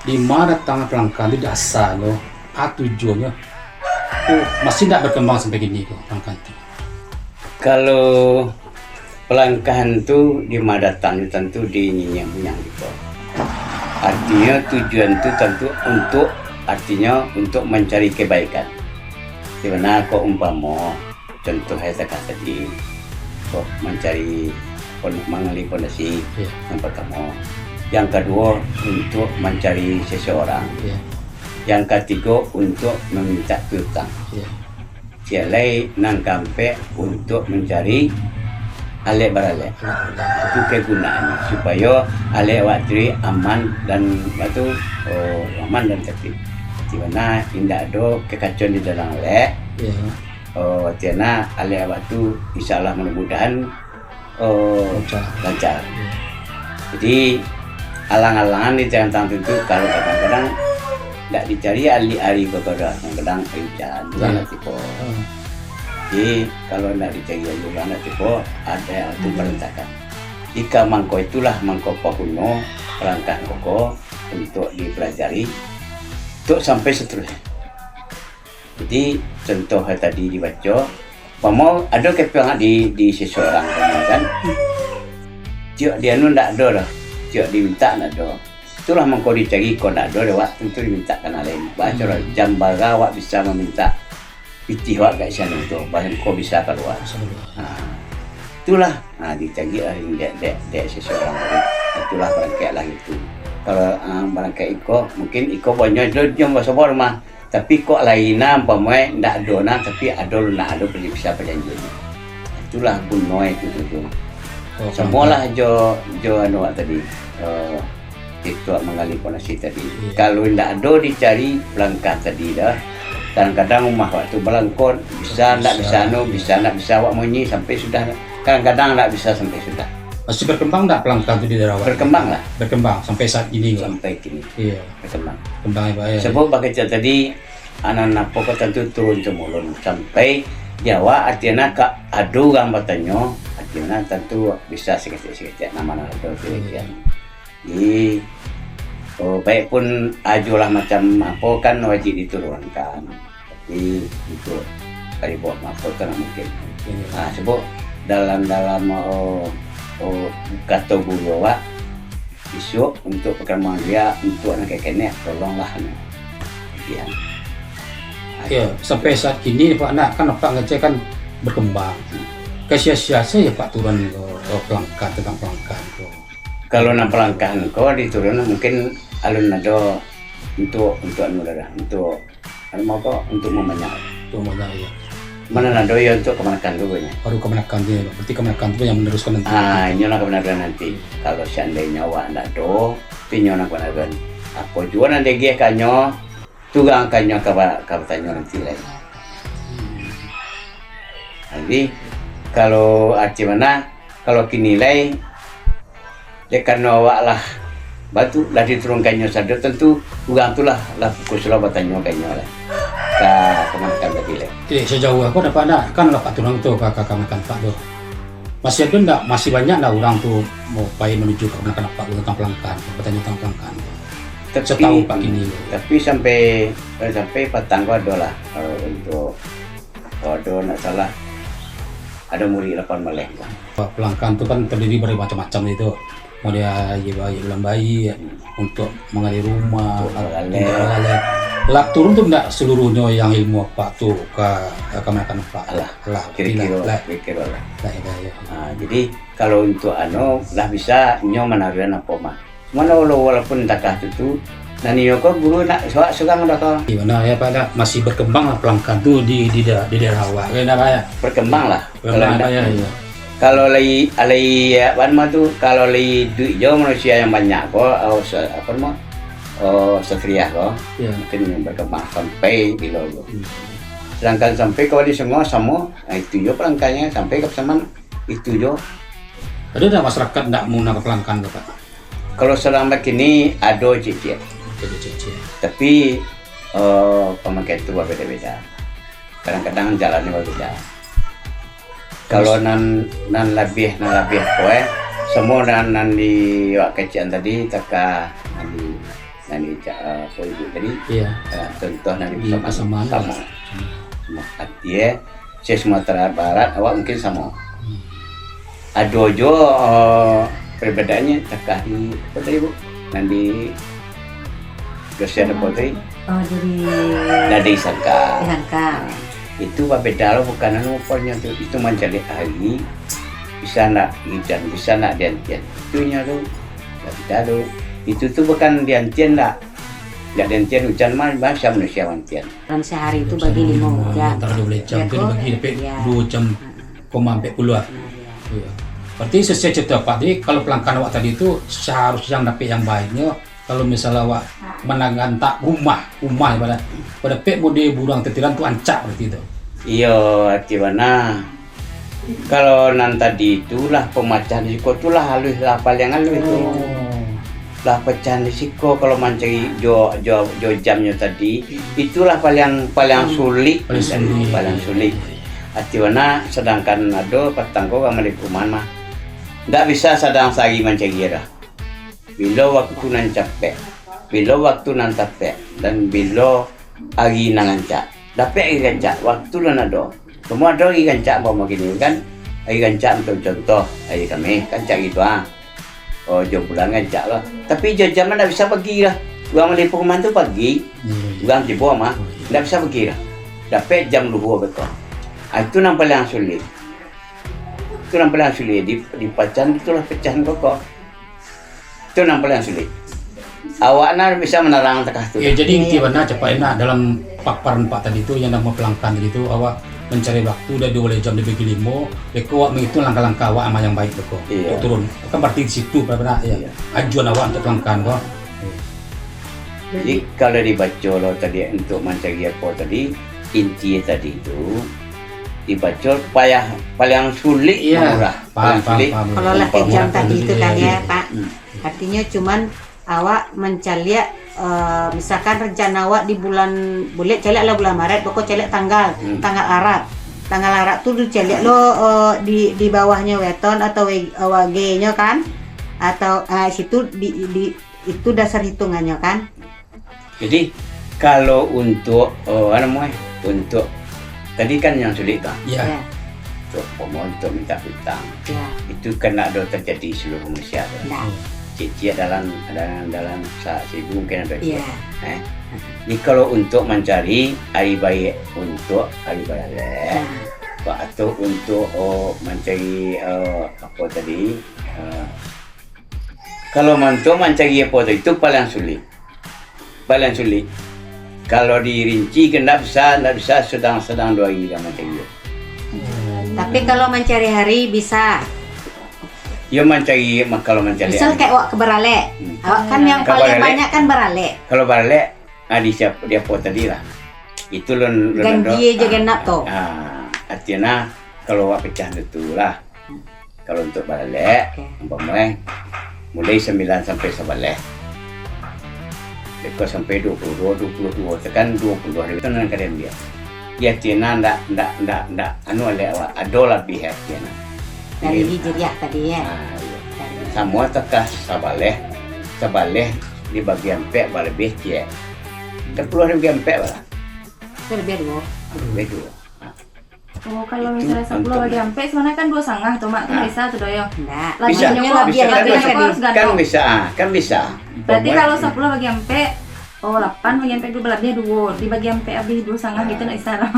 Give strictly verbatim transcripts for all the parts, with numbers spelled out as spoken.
Di ma datang Palangka tu di asalnyo, a tujuannyo, tu masih ndak berkembang sampai kini tu, Palangka tu? Kalau Palangka tu di ma datangnyo, tantu di niniak muyang kito. Artinyo tujuan tu tantu untuk, artinyo untuk mancari kebaikan. Di ma kok umpamo, contoh e takah tadi, kok mancari pon-, manggali pondasi, Iya. yang partamo. Yang kaduo, untuk mancari seseorang. Iya. Yang katigo, untuk mamintak piutang. Iya. Ciek lai, nan kaampek, untuk mancari alek baralek. Alek baralek. Itu kegunaannyo, supayo alek awak tu aman dan, apa tu, oh, aman dan tertib. Di ma indak ado kekacauan di dalam alek. Iya. Oh, artinyo alek awak tu, insya Allah, mudah-mudahan, oh, Lancar. lancar. Iya. Jadi, alang-alangan di tantang tu, kalau kadang-kadang ndak dicari alek ari ko, kadang-kadang ari ujan, tu Iya. kan ndak tibo. Hmm. Jadi, kalau ndak dicari ari ujan, ndak tibo, ado tu Hmm. berantakan. Jika mangko itulah mangko paguno Palangka ko, ko untuk dipelajari, untuk sampai seterusnya. Jadi, contoh tadi dibaco, umpamo ado kepiang di, di seseorang, umpamo kan. Tiok di anu ndak ado doh, tiok dimintak ndak ado. Itulah mangko dicari, kok ndak ado dek awak, tantu dimintak ka nan lain. Baco Hmm. lah, jam bara awak bisa mamintak pitih awak ka sinan tu, mangko bisa kalua. Bisa kalua. Ha. Itulah, ha, dicari lah dek, dek, dek seseorang tadi. Itulah barangkek lah itu. Kalau, ha, barangkek iko, mungkin iko banyak jo, jo basobor mah. Tapi kok lain nah, umpamo e ndak ado nah, tapi ado lu nak ado pergi bisa perjanjian. Itulah guno e itu tu. Oh, Samolah jo, jo anu awak tadi, eh, itu manggali pondasi tadi. Iya. Kalau ndak ado dicari Palangka tadi dah, kadang-kadang rumah awak tu balangkon, bisa ndak Bisa. bisa anu, bisa ndak bisa awak munyi sampai sudah. Kadang-kadang ndak bisa sampai sudah. Masih berkembang ndak Palangka tu di daerah awak? Berkembang lah. Berkembang sampai saat ini, Pak? Sampai kini. Iya. Berkembang. Berkembang, ya, Pak, ya. Sebab bakecek tadi, anak-anak pokok tantu turun temurun. Sampai di awak, artinya ka ado urang batanyo, artinya tantu bisa saketek-saketek nama nan ado tu, Iya. kan. Jadi, oh, baik pun ajo lah macam apo kan wajib diturunkan. Tapi untuk ribut apo tu ndak mungkin. Iya. Ha, sebab dalam, dalam, oh, oh, kato guru awak, isuak untuk perkembangan dia, untuk anak kenek, tolonglah, anu, dia. Ya, sampai saat kini, Pak, nak, kan Pak ngecek kan berkembang. Ka sia-sia sajo, Pak, turun ke, ke Palangka, tentang Palangka tu. Kalau nan Palangka ko diturun, mungkin alun ado untuk, untuk anu dah, untuk, anu apo, untuk mamanjang. Untuk mamanjang, ya. Mana ado ya untuk kamanakan tu, banyak. Baru kamanakan tu, ya, Pak. Berarti kamanakan tu yang meneruskan nanti. Ah, inyo lah kamanakan nanti. Kalau seandainya awak ndak ado, tu inyo nan kamanakan. Apo juo nan diagiah ka nyo, tu urang ka nyo ka ba-, ka batanyo nanti lai. Jadi, kalau arti mana, kalau kini lai, dek karano awak lah, batu lah diturunkan nyo sado, tantu urang tu lah, lah fokus lah batanyo ka inyo lah. Ka kamanakan tadi lai. Eh, sejauh aku dapat nak, kan lah Pak turun tu ka, ka kamanakan Pak tu. Masih ado ndak, masih banyak ndak urang tu mau pai manuju ka kamanakan Pak tu tentang Palangka, batanyo tentang Palangka tu? Tapi, Satahu Pak kini. Tapi sampai, eh, sampai patang ko ado lah, eh, untuk Kalau ado ndak salah, ado murid lapan baleh. Palangka tu kan terdiri dari macam-macam itu. Model aia, aia bulan baik, Hmm. untuk manggali rumah, Untuk at-, bagaleh. Untuk bagaleh. Lah turun tu ndak seluruhnyo yang ilmu Apak tu ka, ka kamanakan Apak? Alah, lah, kira-kira, lah, lah. Kira-kira lah. Lah, ya, ya. Ha, jadi kalau untuk anu, lah bisa nyo manaruihkan apo mah. Mano wala-, walaupun takah tu, tu, nan iyo ko guru nak surak surang dah ko. Di mano, ya, Pak, dah masih berkembang lah Palangka tu di, di da-, di daerah awak, kan, Pak, ya? Berkembang lah. Berkembang, Pak, ya, ya. Kalau lai, lai, ya, apo namo tu, kalau lai duit jo manusia yang banyak ko, oh, sa-, apo namo, oh, satria ko, Ya. mungkin berkembang sampai bilo tu. Hmm. Sedangkan sampai ka Wali Songo samo, nah, itu jo Palangkanyo sampai ka Pasaman, itu jo. Ado ndak masyarakat ndak manggunakan Palangka tu, Pak? Kalau salambat kini ado ciek-ciek. Ado ciek-ciek. Tapi, eh, pamakai tu babeda-beda. Kadang-kadang jalannyo babeda. Kalau Terus? nan, nan labiah, nan labiah ko, eh, samo nan, nan di wak kecek an tadi, takah nan di nan di, ah, ko ibu tadi, Iya. ah, contoh nan Di sama, Pasaman, sama. Sama. Sama. Arti, eh, se-Sumatera Barat, awak mungkin sama. Hmm. Ado jo, eh, perbedaannyo takah di, apa tadi, Bu? Nan di Dosian apa tadi? Oh, jadi Nan di Sangka. Di Sangka. Nah, itu babeda lo, bukan anu, pokoknyo tu. Itu mancaliak ari, bisa ndak ujan, bisa ndak diantian. Itunyo tu, ndak bisa tu. Itu tu bukan diantian ndak. Ndak diantian ujan mah, masa manusia mantian. Dalam sehari tu bagi limo jam. Antaro duo baleh jam tu dibagi dapek duo jam koma ampek puluah. Nah, iya. Iya. Berarti sesuai cerita Apak tadi, kalau pelangkan awak tadi tu seharusnya yang dapek yang baiknyo, kalau misalnya awak manangan tak rumah, rumah ibarat, pada pek mode buruang titiran tu ancak berarti tu. Iyo, arti bana. Kalau nan tadi tu lah pamacah di siko tu lah aluih lah, paliang aluih tu. Oh. Lah pacah di siko kalau mancari jo, jo, jo jamnyo tadi, itulah paliang, paliang sulik. Paliang sulik. Paliang sulik. Arti bana, sedangkan ado patang ko urang malipuman mah. Ndak bisa sadang sahari mancari dah. Bilo waktu nan capek, bilo waktu nan tapek, dan bilo ari nan rancak. Dapek ari rancak, waktu nan ado. Cuma ado ari rancak, umpamo kini kan, ari rancak untuk contoh, ari Kamih, rancak gitu ah. Oh, jo bulan rancak lah. Tapi jo jam ndak bisa pagi lah. Urang malipuman tu pagi, hmm, urang tibo mah, oh, iya, ndak bisa pagi lah. Dapek jam duo beko. Ah, itu nan paling sulik. Itu nan paling sulik, di, di pacan itulah pecahan pokok. Itu nan paling sulik. Awak nan bisa manarang takah tu. Ya, jadi inti bana capai nak dalam paparan Pak tadi tu, yang namo pelangkan tadi tu, awak mancari waktu dari duo baleh jam dibagi limo, beko awak mangituang langkah-langkah awak amal yang baik beko. Iya. Untuk turun. Kan berarti di situ benar-benar, ya. Iya. Ajuan awak untuk pelangkan ko. Jadi, kalau dibaco lo tadi untuk mancari apo tadi, inti tadi tu, dibaco payah, paling sulik, iya, murah. Paham, paling paham, sulik. Paham. Kalau lah ka jam tadi tu kan, ya, Pak. Hmm. Artinyo cuman awak mancaliak, eh, misalkan rencana awak di bulan, buliah caliak lah bulan Maret, pokok caliak tanggal, hmm, tanggal Arab. Tanggal Arab tu dicaliak lo, eh, di, di bawahnyo weton atau we-, eh, wagenyo kan? Atau, eh, situ di, di, itu dasar hitungannyo kan? Jadi, kalau untuk, eh, apa namo eh, untuk, tadi kan yang sulik tu, ah. Ya. Ya. Untuk, umpamo untuk minta piutang. Ya. Itu kan ndak ado terjadi seluruh manusia tu. Ndak. Ciek-ciek dalam, dalam, dalam sa-, seribu mungkin ado. Ya. Eh? Jadi, kalau untuk mancari ari baiak untuk ari baralek, ya, atau untuk, oh, mancari, eh, apo tadi, eh, Kalau mantuang mancari apo tu, itu paling sulik. Paling sulik. Kalau dirinci ke ndak bisa, ndak bisa, sadang-sadang duo hari lah mancari. Tapi kalau mancari hari, bisa. Yo mancari, ma-, kalau mancari Misal hari. Kayak awak ke baralek. Hmm. Awak kan yang Ka paling baralek. Banyak kan baralek. Kalau baralek, ah, di siap-, di apo tadi lah. Itu lun, lun Ganjia ado. Je genap tu. Ah, artinya kalau awak pecah tu lah. Kalau untuk baralek, oke, umpamo, eh, mulai sambilan sampai sabaleh. Beko sampai duo puluah duo, duo puluah duo, tekan duo puluah duo, itu nan ka diambiak. Di ati nan ndak, ndak, ndak, ndak, anu alek awak, ado labiah ati nan. Dari hijriah tadi, ya? Ah, iya. Dari Samo takah sabaleh, sabaleh dibagi ampek balabiah ciek. Sapuluah dibagi ampek lah. Itu labiah duo. Ah, labiah duo. Ah. Oh, kalau misalnya sapuluah bagi ampek, sebenarnya kan duo sangah tu, Mak. Tu bisa tu, Doyo. Ndak. Bisa. Maksudnya labiah, kan labiah bisa. Kan bisa, ah, kan bisa. Berarti kalau sapuluah bagi ampek, oh, lapan bagi ampek duo, balabiah duo. Dibagi ampek abih duo sangah gitu, ndak bisa lah.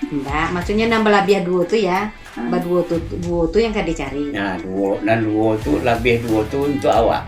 Ndak, maksudnya nan balabiah duo tu ya, baduo tu, duo tu yang ka dicari. Nah, duo, nan duo tu, labiah duo tu untuk awak.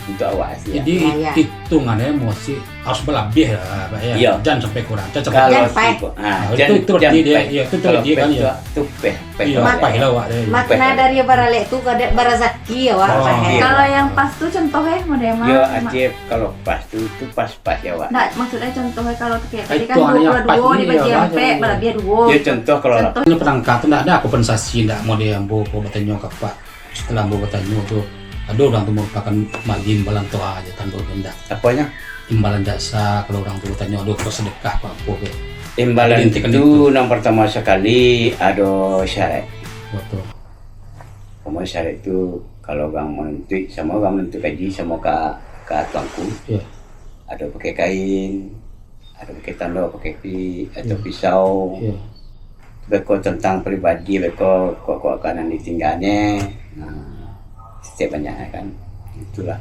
Untuk awak, ya. Jadi, ya, ya, hitungannyo mesti harus balabiah lah, Pak, ya. Iya. Jan sampai kurang, jan sampai kurang. Kalau jan paih. Siko, ah, nah, jan, itu, itu berarti jan dia, paih. Ya, itu kalau berarti paih kan, ya. Tu, tu paih, paih. Iya, awak paih lah awak dia. Makna dari baralek tu kada barazaki awak, oh, paih. Iya. Kalau yang pas tu contoh, eh, model mah. Ya, Mak. Aceh, kalau pas tu, tu pas-pas ya, awak. Ndak, maksudnya contohnya kalau tu kayak tadi kan duo puluah duo dibagi ampek, balabiah duo. Ya, contoh kalau contoh. Ini penangkap tu ndak ada kompensasi, ndak model ambo ko batanyo ka Pak. Setelah ambo batanyo tu, ado urang tu marupakan magi imbalan toa aja tanpa benda. Aponyo? Imbalan jasa, kalau urang tu batanyo, ado ko sedekah ko apo ko. Imbalan tu nan partamo sakali ado syarat. Betul. Umpamo syarat tu, kalau urang manuntuik, samo urang manuntuik kaji, samo ka, ka tuanku. Ya. Ado pakai kain, ado pakai tando, pakai pi atau Iya. pisau. Iya. Beko tentang pribadi beko, kok-kok kanan ditinggalnyo. Nah, setiap banyak kan. Itulah.